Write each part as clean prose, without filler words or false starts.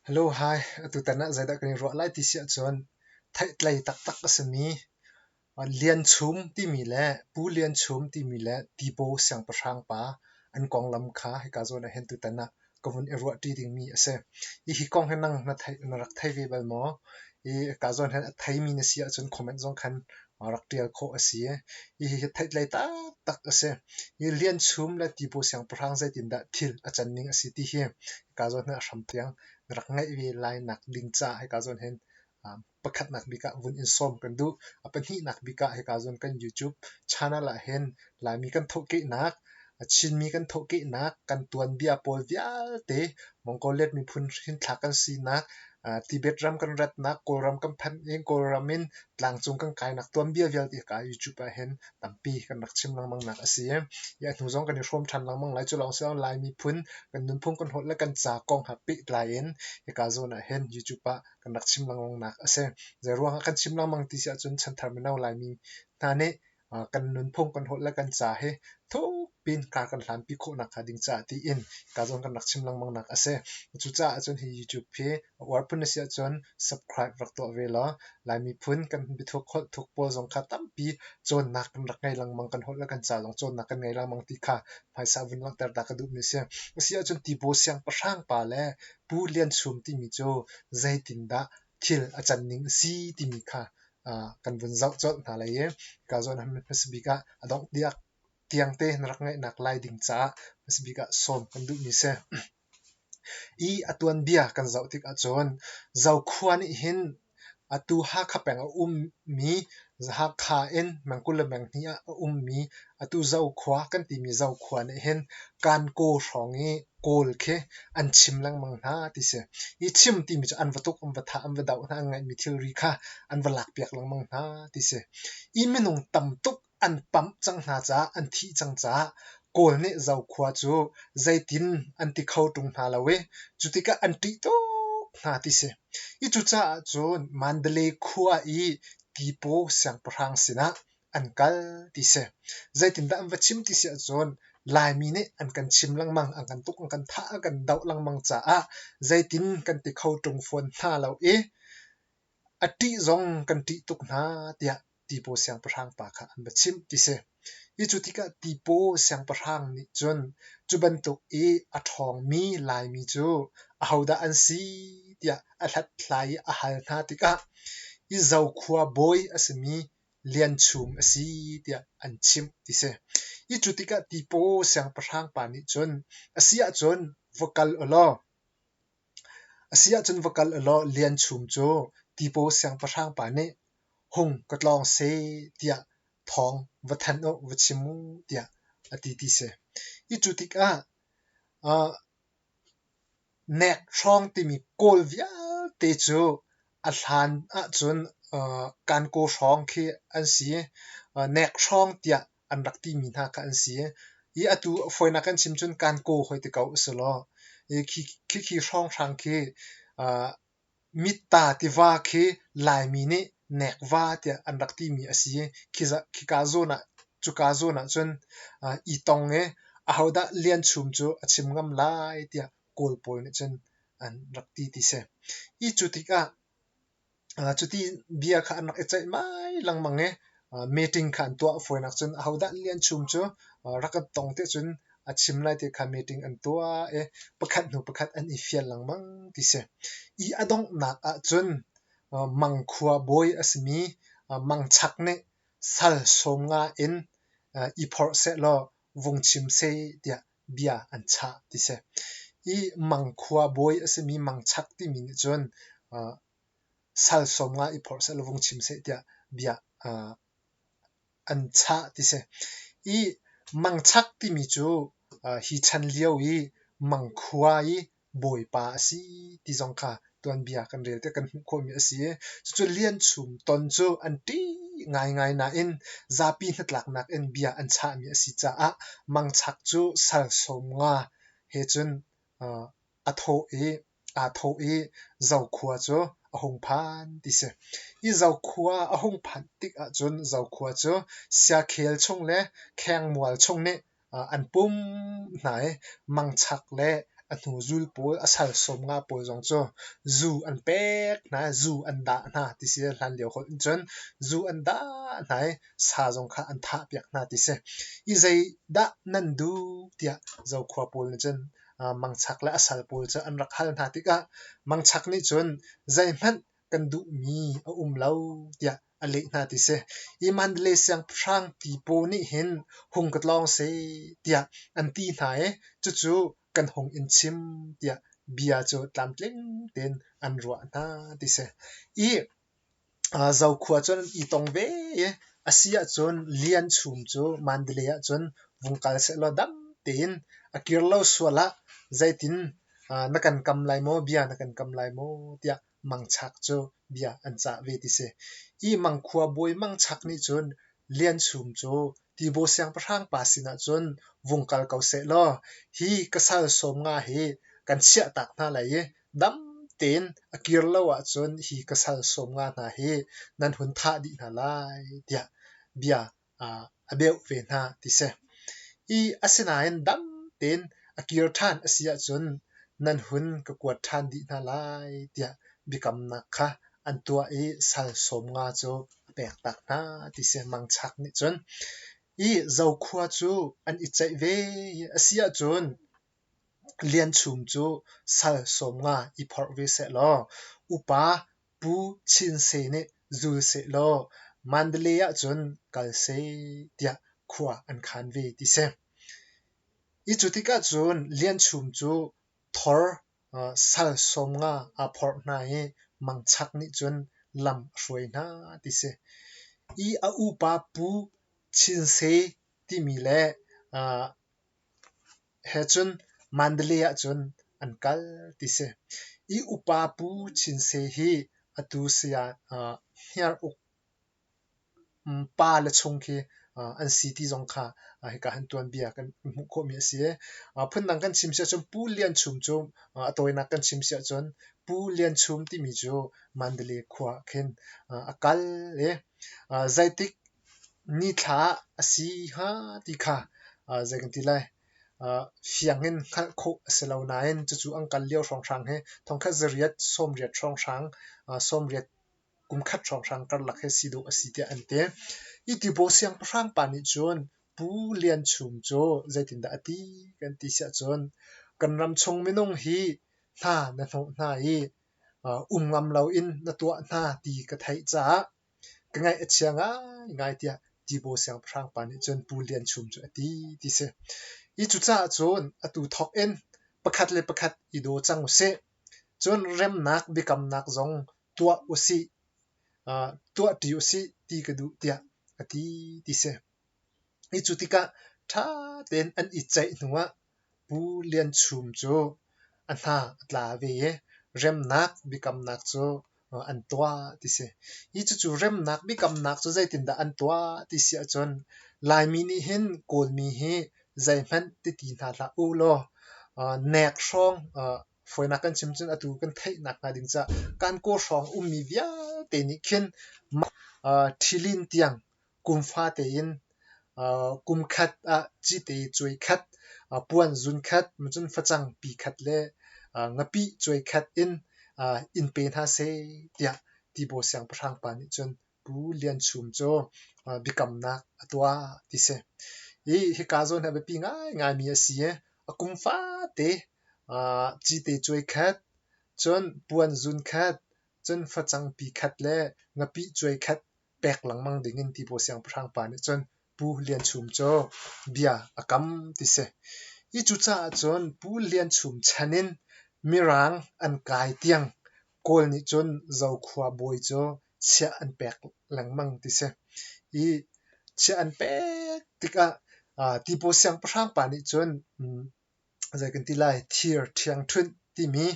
Hello, hi. Atutan ah zeidah kan i ruah lai ti si ahcun theihtlei taktak a simi Lian Chum timi le Pu Lian Chum timi le Tibaw siangpahrang pa an konglam kha hika zawn ah hin tutan ah ka vun i ruahṭi dingmi a si. Hihi kong hi nang na theih, na rak thei ve bal maw? Hi ka zawn hin a theimi na si ahcun comment zong khan rak ṭial khawh a si. Hihi theihtlei taktak a si. Hi Lian Chum le Tibaw siangpahrang zeitindah thil a can ning a si ti hi hika zawn hin a hram tiang na rak ngaih ve lai nak ding caah hika zawn hin pakhatnak bik ah vun in sawm kan duh. A pahnihnak bik ah hika zawn kan YouTube channel ah hin Laimi kan thawhkehnak, Chinmi kan thawhkehnak, kan tuanbia pawl vialte Mongolian miphun hrinthlak kan sinak, Tibet ram kan ratnak, Kawlram kan phanh i Kawlram in tlangcung kan kainak tuanbia vialte ka YouTube ah hin tampi kan rak chim lengmang nak a si. I a hnu zong kan i hrawm ṭhan lengmang lai. Cu lawng si lo Lai miphun kan nunphung kan holh le kan ca kong he pehtlai in hika zawn ah hin YouTube ah kan rak chim lengmang nak a si. Zeiruang ah kan chim lengmang ti si ahcun chanthar mino Laimi hna nih kan nunphung kan holh le kan ca hi thukpiin kar kan hlanpi khawh nakhnga ding caah tiin ka zawn kan rak chim lengmang nak a si. Cucaah cun hi YouTube hi a uar phun na si ahcun subscribe rak tuah ve law Lai miphun kan biathuk holh thuk pawl zong kha tampi cawnnak kan rak ngei lengmang kan holh le kan ca zong cawnnak kan ngei lengmang ti kha hmaisa vun langhter ta ka duhmi a si. A si ahcun Tibaw siangpahrang pa le Pu Lian Chum timi cu zeitindah thil a can ning a si timi kha kan vun zoh colh hna lai i ka zawn hmasa bik ah a dongh tiang te na rak ngaihnak lai ding caah hmasa bik ah sawm kan duhmi si. I a tuanbia kan zoh tik ahcun Zokhua nih hin atu Hakha peng a ummi Hakha in meng 20 le meng hnih ah a ummi atu Zokhua kan timi Zokhua nih hin Kankaw hrawng i Kawl khi an chim lengmang hna ti si. I chim timi cu an va tuk, an va thah, an va doh hna, an ngeihmi thilri kha an va lakpiak lengmang hna ti si. I minung tam tuk an pamh cang hna caah, an thih cang caah Kawl nih Zokhua cu zeitin an ti kho ṭung hna lo i cu tikah an ṭih tuk hna ti si. I cucaah cun Mandalay khua i Tipaw siangpahrang sinah an kal ti si. Zeitindah an va chim ti si ahcun Laimi nih an kan chim lengmang, an kan tuk, an kan thah, an kan doh lengmang caah zeitin kan ti kho ṭung fawn hna lo i a ṭih zong kan ṭih tuk hna tiah Tipaw siangpahrang pa kha an va chimh ti si. Hi cu tikah Tipaw siangpahrang nih cun cu bantuk i a ṭhawngmi Laimi cu ahodah an si tiah a hlathlai i a hal hna tikah i Zokhua bawi a simi Lian Chum a si tiah an chimh ti si. Hi cu tikah Tipaw siangpahrang pa nih cun a si ahcun va kal ulaw a si ahcun va kal ulaw Lian Chum cu Tipaw siangpahrang pa nih hung ka tlawng seh tiah thawng va thanh u, va chim u tiah a ti ti si. Hi cu tikah nek hrawng timi Kawl vialte cu a hlan ahcun kankaw hrawng khi an si. Nek hrawng tiah an rak timi hna kha an si. Hi atu fawinak kan chim cun kankaw hoi ti ko usih law khikhi hrawnghrang khi Mitta tiva khi Laimi nih nekva tiah an rak timi a si i khika zawn ah cuka zawn ah cun i tong i ahodah Lian Chum cu a chim ngam lai tiah Kawl pawl nih cun an rak ti ti si. Hi cu tikah cuti bia kha an rak i ceihmai lengmang i meeting kha an tuah fawinak cun ahodah Lian Chum cu rak kan tong ti cun a chim lai ti kha meeting an tuah i pakhat hnu pakhat an i fial lengmang ti si. I a donghnak ahcun Mangkhua bawi a simi Mangchak nih sal 50 in i phorh sehlaw vung chim seh tiah bia an chah ti si. I Mangkhua bawi a simi Mangchak timi nih cun sal 50 i phorh sehlaw vung chim seh tiah bia an chah ti si. I mangchak timi cu hi chan lio i mangkhua i bawipa a si ti zong kha tuanbia kan rel tikah kan hmuh khawhmi a si. Cucu Lianchum ton cu an ṭih ngaingai nain zapi hnatlaknak in bia an chahmi a si caah mangchak cu sal 50 he cun a thawh i aa thawh i Zokhua cu a hung phan ti si. Hi Zokhua a hung phanh tik ahcun Zokhua cu Siakhel chung le Khengmual chung nih an pum hna i Mangchak le A hnuzul pawl a sal 50 pawl zong cu zu an pek hna i zu an dah hna ti si. Hlanlio holh in cun zu an dah hna i sa zong kha an thahpiak hna ti si. I zeidah nan duh tiah Zokhua pawl nih cun Mangchak le a sal pawl cu an rak hal hna tikah Mangchak nih cun zeihmanh kan duhmi a um lo tiah a leh hna ti si. Hi Mandalay siangpahrang pipaw nih hin hung ka tlawng seh tiah an ti hna i cucu kan hung in chim tiah bia cu tlamtling tein an ruah hna ti si. I Zokhua cu an i tong ve i a si ahcun Lian Chum cu Mandalay ahcun vung kal sehlaw dam tein a kir lo sual ah zeitin na kan kam lai maw, bia na kan kam lai maw tiah Mangchak cu bia an cah ve ti si. Hi Mangkhua bawi Mangchak nih cun Lian Chum cu Tibaw siangpahrang pa sinah cun vung kal ko sehlaw hi ka sal 50 hi kan chiahtak hna lai i dam tein a kir lo ahcun hi ka sal 50 hna hi nan hun thah dih hna lai tiah bia a beuh ve hna ti si. I asinain dam tein a kir ṭhan a si ahcun nan hun ka kuat ṭhan dih hna lai tiah biakamnak kha an tuah i sal 50 cu a pektak hna ti si. Mangchak nih cun i Zokhua cu an i ceih ve i a si ahcun Lian Chum cu sal 50 i phorh ve sehlaw upa Pu Chin Se nih zul sehlaw Mandalay ahcun kal seh tiah khua an khan ve ti si. I cu tikah cun Lian Chum cu thor sal 50 aa phorh hna i Mangchak nih cun lam a hruai hna ti si. I a upa Pu Chin Se timi le he cun Mandalay ahcun an kal ti si. I upa Pu Chin Se hi atu saya Hniar-uk pa le chung khi an si ti zong kha hika han tuanbia kan hmuh khawhmi a si. Phundang kan chim si ahcun Pu Lian Chum cu a tawinak kan chim si ahcun Pu Lian Chum timi cu Mandalay khua khin a kal i zeitik nithla a si hnga ti kha zei kan ti lai fiang in hngalh khawh a si lo nain cucu an kal lio hrawnghrang hi thongkhat zariat 80 hrawnghrang 80 kum khat hrawnghrang karlak hi si dawh a si tiah an ti. Hi Tibaw siangpahrang pa nih cun Pu Lian Chum cu zeitindah a ti kan ti siah cun kan ram chung minung hi hna na hnawh hna i um ngam loin na tuah hna ti ka theih caah Ka ngaih a chia ngaingai tiah Tibaw siangpahrang pa nih cun Pu Lian Chum cu a ti ti si. Hi cucaah cun atu thawk in pakhat le pakhat i daw cang usih. Cun remnak biakamnak zong tuah usih, tuahṭi usih ti ka duh tiah a ti ti si. Hi cu tikah ṭha tein an i ceih hnuah Pu Lian Chum cu a hna a tla ve i remnak biakamnak cu an tuah ti si. Hi cucu remnak biakamnak cu zeitindah an tuah ti si ahcun Laimi nih hin Kawlmi hi zeihmanh ti ti hna hlah u law nek hrawng fawinak kan chim cun atu kan theihnak hnga ding caah Kankaw hrawng ummi vialte nih khin ṭhilin tiang kum fate in kum khat ah cite cuai khat, puan zun khat, cun facang pi khat le ngapih cuai khat in in pe hna seh tiah Tibaw siangpahrang pa nih cun Pu Lian Chum cu biakamnak a tuah ti si. Hi hika zawn hi a biapi ngaingaimi a si i a kum fate cite cuai khat, cun puan zun khat, cun facang pi khat le ngapih cuai khat pek lengmang dingin Tibaw siangpahrang pa nih cun Pu Lian Chum cu bia a kam ti si. Hi cucaah cun Pu Lian Chum chan in Mirang an kai tiang Kawl nih cun Zokhua bawi cu chiah an pek lengmang ti si. Hi chiah an pek tikah Tibaw siangpahrang pa nih cun zei kan ti lai thir ṭhiangṭhunh timi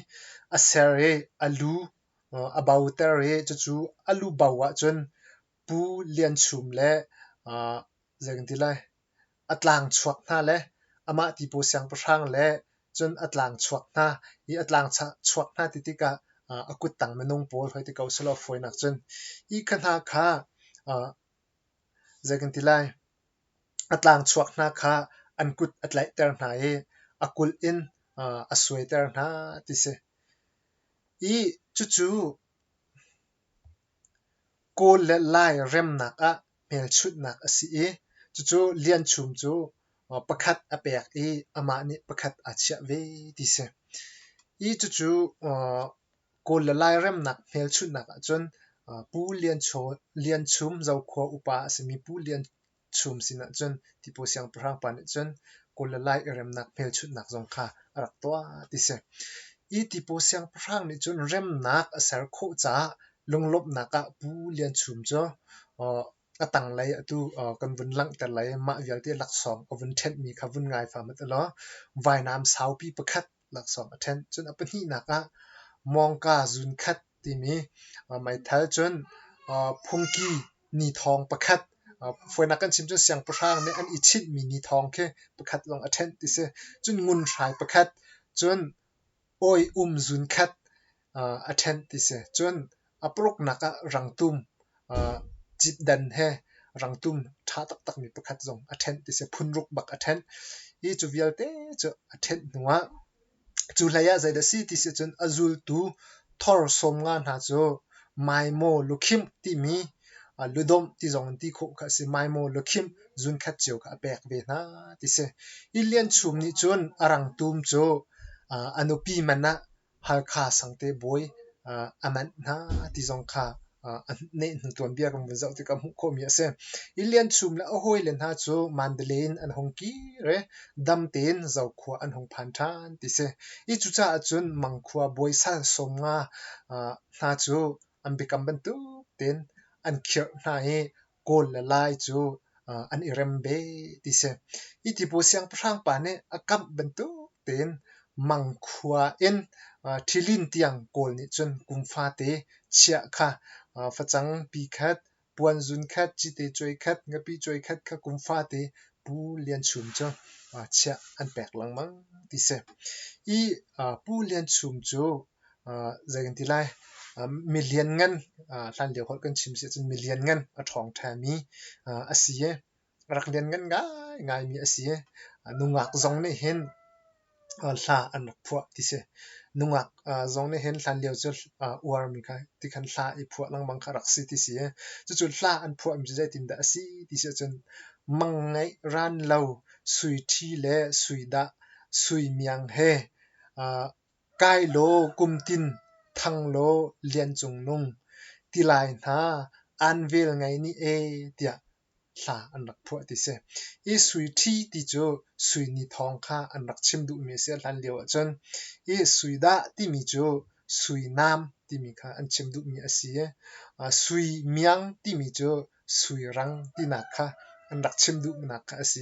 a ser i a lu a boter i cucu a lu bo ahcun Pu Lian Chum le zei kan ti lai a tlang chuak hna le amah Tipaw siangpahrang le cun a tlang chuak hna i a tlang chuak hna ti tikah a kuttang minung pawl hoi ti ko selaw fawinak cun hi kha hna kha zei kan ti lai A tlangchuak hna kha an kut a tlaihter hna i a kulh in a suaiter hna ti si. I cucu Kawl le Lai remnak ah hmelchunhnak a si i cucu Lian Chum cu pakhat a pek i amah nih pakhat aa chiah ve ti si. I cucu Kawl le Lai remnak hmelchunhnak ahcun Pu Lian Chum Zokhua upa a simi Pu Lian Chum sinah cun Tipaw siangpahrang pa nih cun Kawl le Lai i remnak hmelchunhnak zong kha a rak tuah ti si. Hi Tipaw siangpahrang nih cun remnak a ser khawh caah lunglawmhnak ah Pu Lian Chum cu a tanglei atu kan vun langhter lai i mah vialte laksawng a vun ṭhenhmi kha vun ngai fa hmanh ulaw vainam saupi pakhat laksawng a ṭhenh. Cun a pahnihnak ah mawngka zunkhat timi meithal cun phungki nithawng pakhat fawinak kan chim cun siangpahrang nih an i chinhmi nithawng khi pakhat lawng a ṭhenh ti si. Cun ngunhrai pakhat, cun awi um zunkhat a ṭhenh ti si. Cun a paruknak ah rangtum citdan he rangtum ṭha taktakmi pakhat zong a ṭhenh ti si. Phunruk bak a ṭhenh. Hi cu vialte cu a ṭhenh hnuah Cu hlei ah zeidah a si ti si cun a zultu thor 50 hna cu maimaw lukhimh timi ludomh ti zong in ti khawh kha a si. Maimaw lukhimh zunkhat cio kha a pek ve hna ti si. Hi Lian Chum nih cun a rangtum cu a nupi man ah Halkha Sangte bawi a manh hna ti zong kha a nehhnu tuanbia kan vun zoh tikah hmuh khawhmi a si. Hi Lian Chum le a hawile hna cu Mandalay in an hung kir i dam tein Zokhua an hung phan ṭhan ti si. Hi cucaah cun Mangkhua bawi sal 50 hna cu an biakam bantuk tein an khirh hna i Kawl le Lai cu an i rem ve ti si. Hi Tipaw siangpahrang pa nih a kamh bantuk tein Mangkhua in Ṭhilin tiang Kawl nih cun kum fate chiah kha facang pi khat, puan zun khat, cite cuai khat, ngapi cuai khat kha kum fate Pu Lian Chum cu chiah an pek lengmang ti si. Hi Pu Lian Chum cu zei kan ti lai mi lianngan hlanlio holh kan chim si ahcun mi lianngan a ṭhawng ṭhami a si i a rak lianngan ngaingaimi a si i nungak zong nih hin hla an rak phuah ti si. Nungak zong nih hin hlanlio cu uarmi kha tikhan hla i phuah lengmang kha rak si ti si i cucu hla an phuahmi cu zeitindah a si ti si ahcun mang ngeih ran lo sui ṭhi le sui dah sui miang he Kai law kumtin, thang law lian cungnung, tilai hna aan vel ngei nih ee tiah hla an rak phuah ti si. Hi sui ṭhi ti cu sui ni thawng kha an rak chim duhmi a si hlan lio ahcun. Hi sui dah timi cu sui nam timi kha an chim duhmi a si i sui miang timi cu sui rang tinak kha an rak chim duhnak kha a si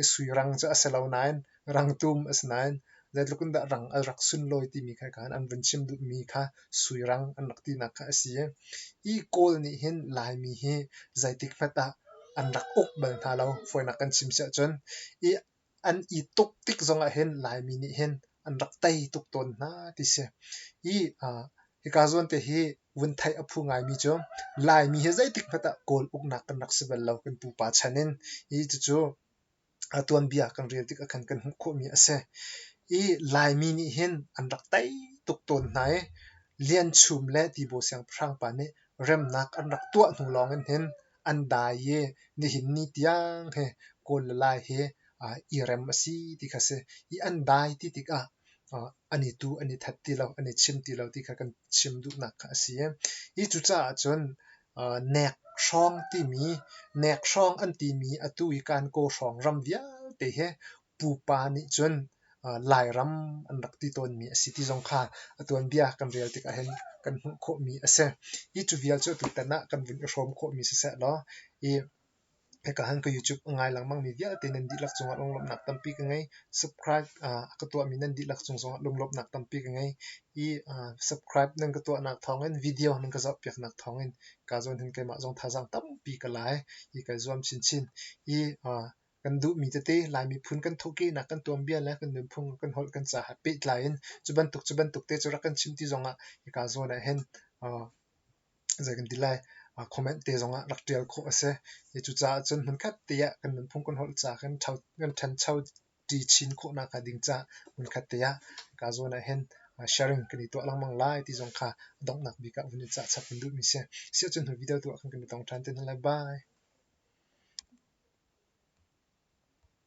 i sui rang cu a si lo nain rangtum a si nain zeitluk in dah rang a rak sunlawi timi kha khan an vun chim duhmi kha sui rang an rak tinak kha a si i hi Kawl nih hin Laimi hi zeitik hmanh ah an rak uk bal hna lo fawinak kan chim si ahcun i an i tuk tik zongah hin Laimi nih hin an rak tei tuk tawn hna ti si. Hi hika zawn te hi vun theih a phu ngaimi cu Laimi hi zeitik hmanh ah Kawl uknak kan rak si bal lo kan pupa chan in. Hi cucu tuanbia kan rel tikah khan kan hmuh khawhmi a si. Hi Laimi nih hin an rak tei tuk tawn hna i Lian Chum le Tibaw Siangpahrang pa nih remnak an rak tuah hnu lawng in hin an dai i nihin ni tiang hi Kawl le Lai hi i rem a si ti kha si. I an dai ti tikah an i tu an i that ti lo, an i chim ti lo ti kha kan chim duhnak kha a si. Hi cucaah cun nek hrawng timi, nek hrawng an timi atu i Kankaw hrawng ram vialte hi pupa nih cun Lairam an rak ti tawnmi a si ti zong kha a tuanbia kan rel tikah hin kan hmuh khawhmi a si. Hi cu vial cu tutan ah kan vun i hrawm khawhmi siseh law i hika han ka YouTube a ngai lengmangmi vialte nan dihlak cungah lunglawmhnak tampi ka ngei. Subscribe a ka tuahmi nan dihlak cung zongah lunglawmhnak tampi ka ngei. I subscribe nan ka tuahnak thawngin video nan ka zohpiaknak thawngin ka zawn hin keimah zong thazaang tampi ka la i kai zuam chinchin. I Kan duhmi tete Lai miphun kan thawhkehnak kan tuanbia le kan nunphung kan holh kan ca he pehtlai in cu bantuk cu bantuk te cu rak kan chim ti zongah hika zawn ah hin zei kan ti lai comment te zongah rak ṭial khawh a si. Cucaah cun hmunkhat te ah kan nunphung kan holh ca kan ṭhancho ṭi chin khawhnak hnga ding caah hmunkhat te ah ka zawn ah hin sharing kan i tuah lengmang lai ti zong kha a donghnak bik ah vun in cah chap kan duhmi si. Siahcun hnu video tu ah khan kan i tong ṭhan te hna lai. Bye.